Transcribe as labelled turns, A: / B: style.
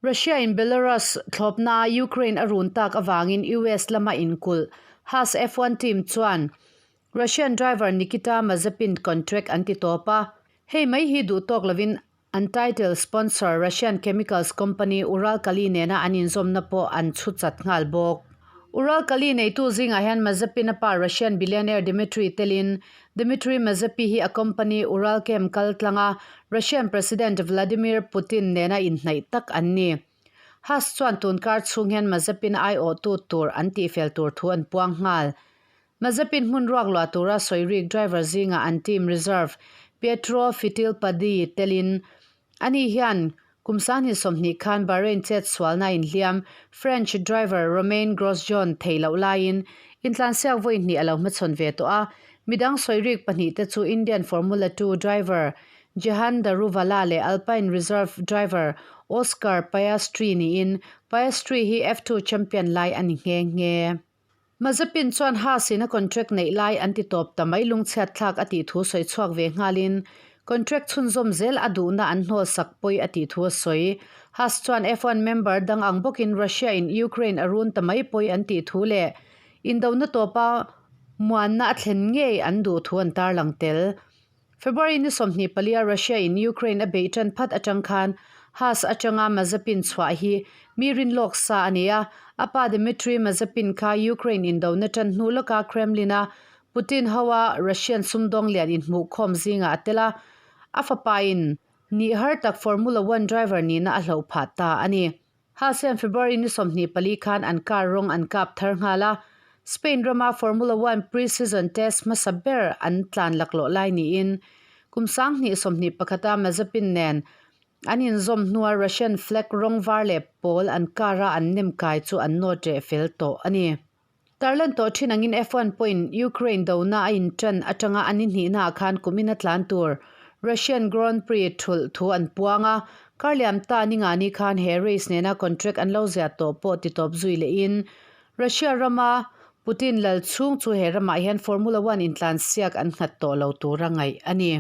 A: Russia in Belarus thlawpnaa Ukraine a run tak avangin US lama inkulh Haas F1 team chuan Russian driver Nikita Mazepin contract an ti tawp a. Hei mai hi duh tawk lovin an title sponsor Russian chemicals company Uralkali nena an inzawmna pawh an chhu chat nghal bawk. Uralkali neitu zingah hian Mazepin a pa Russian billionaire Dmitry telin Dmitry Mazepi hi a company Uralchem kal tlanga Russian President Vladimir Putin nena inhnaih tak an ni. Haas chuan tun kar chhung hian Mazepin aiawhtu tur an tihfel tur thu an puang nghal. Mazepin hmun ruak luah tura sawirik driver zingah an team reserve Pietro Fittipaldi telin ani hian kum 2020 khan Bahrain chet sualna inhliam French driver Romain Grosjean theih loh laiin intlansiak vawi hnih a lo hmachhawn ve tawh a. Midang sawirik pahnihte chu Indian Formula 2 driver Jehan Daruvala leh Alpine reserve driver Oscar Piastri niin Piastri hi F2 champion lai a ni nghe nghe. Mazepin chuan Haas in a contract neih lai an ti tawp ta mai lungchhiat thlak a tih thu sawi chhuak ve nghalin contract chhunzawm zel a duhna an hnawl sak pawi a tih thu a sawi. Haas chuan F1 member dang ang bawkin Russia in Ukraine a run ta mai pawi an tih thu leh indona tawpa muanna a thlen ngei an duh thu an tarlang tel. February ni 24 a Russia in Ukraine a beih tan phat atang khan Haas atanga Mazepin chhuah hi mi rinlawk sa a ni a. A pa Dmitry Mazepin kha Ukraine indona tan hnu lawka Kremlin a Putin hoa Russian sumdawng lian inhmuhkhawm zingah a tel a, a fapa in nih har tak Formula One driver nihna a hloh phah ta a ni. Haas hian February ni 24 khan an car rawng an kap thar nghal a, Spain rama Formula One pre-season test hmasa ber an tlan laklawh lai niin kum 2021 a Mazepin nen an inzawm hnua Russian flag rawng var leh pawl an car a an nem kai chu an nawt reh fel tawh a ni. Tarlan tawh thin angin F1 pawhin Ukraine dona a intan atanga a ni hnihnaah khan kumin a tlan tur Russian Grand Prix thulh thu an puang a, Karliam ta ningani khan he race nena contract an lo ziah tawh pawh titawp zui lehin Russia rama Putin lal chhung chu he ramah hian Formula One intlansiak an nghat tawh lo tura ngaih a ni.